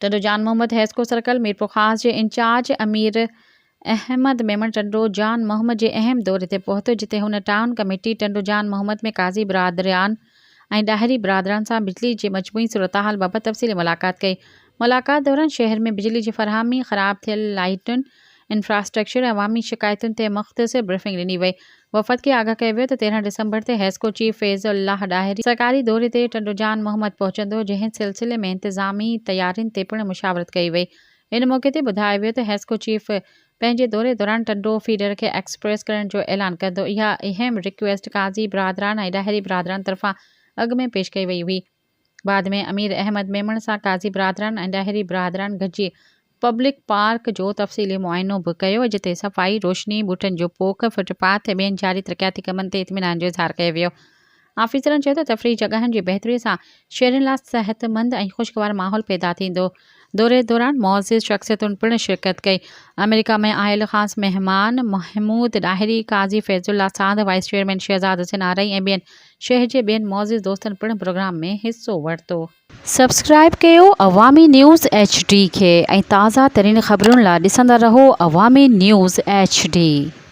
ٽنڊو جان Muhammad HESCO circle Mirpurkhas جي incharge امير احمد ميمڻ ٽنڊو جان محمد جي اهم دوري تي پهتو جتي هن ٽائون ڪميٽي ٽنڊو جان محمد ۾ قاضي برادران ۽ ڏاهري برادران سان بجلي جي مجموعي صورتحال بابت تفصيلي ملاقات ڪئي. ملاقات دوران شهر ۾ بجلي جي فراهمي، خراب ٿيل لائيٽن، انفراسٽرڪچر ۽ عوامي شڪايتن تي مختصر بريفنگ ڏني وئي. وفد کي آگاهه ڪيو ويو ته 13 ڊسمبر تي حيسڪو چيف فيض الله ڏاهري سرڪاري دوري تي ٽنڊوجان محمد پهچندو، جنهن سلسلي ۾ انتظامي تيارين تي پڻ مشاورت ڪئي وئي. ان موقعي تي ٻڌايو ويو ته حيسڪو چيف پنهنجي دوري دوران ٽنڊو فيڊر کي ايڪسپريس ڪرڻ جو اعلان ڪندو، اها اهم رڪويسٽ قاضي برادران ۽ ڏاهري برادران طرفان اڳ ۾ پيش ڪئي وئي هئي. بعد ۾ امير احمد ميمڻ سان قاضي برادران ۽ ڏاهري برادران گڏجي پبلڪ پارڪ جو تفصيلي معائنو به ڪيو جتي صفائي، روشني، ٻوٽن جو پوک، فٽ پاٿ ۽ ٻين جاري ترقياتي ڪمن تي اطمينان جو اظهار ڪيو ويو. آفيسرن چيو ته تفريحي جڳهن جي بهتري سان شهرين لاء صحتمند ۽ خوشگوار ماحول پيدا ٿيندو. دوري دوران معزز شخصيتن پڻ شرڪت ڪئي. آمريڪا ۾ آيل خاص مهمان محمود ڏاهري، قاضي فيض الله ساند، وائيس چيئرمين شهزاد حسين آرائين ۽ ٻين شهر جي ٻين معزز دوستن پڻ پروگرام ۾ حصو ورتو. سبسڪرائيب ڪيو عوامي نيوز ايڇ ڊي کي ۽ تازه ترين خبرن لا ڏسندا رهو عوامي نيوز ايڇ ڊي.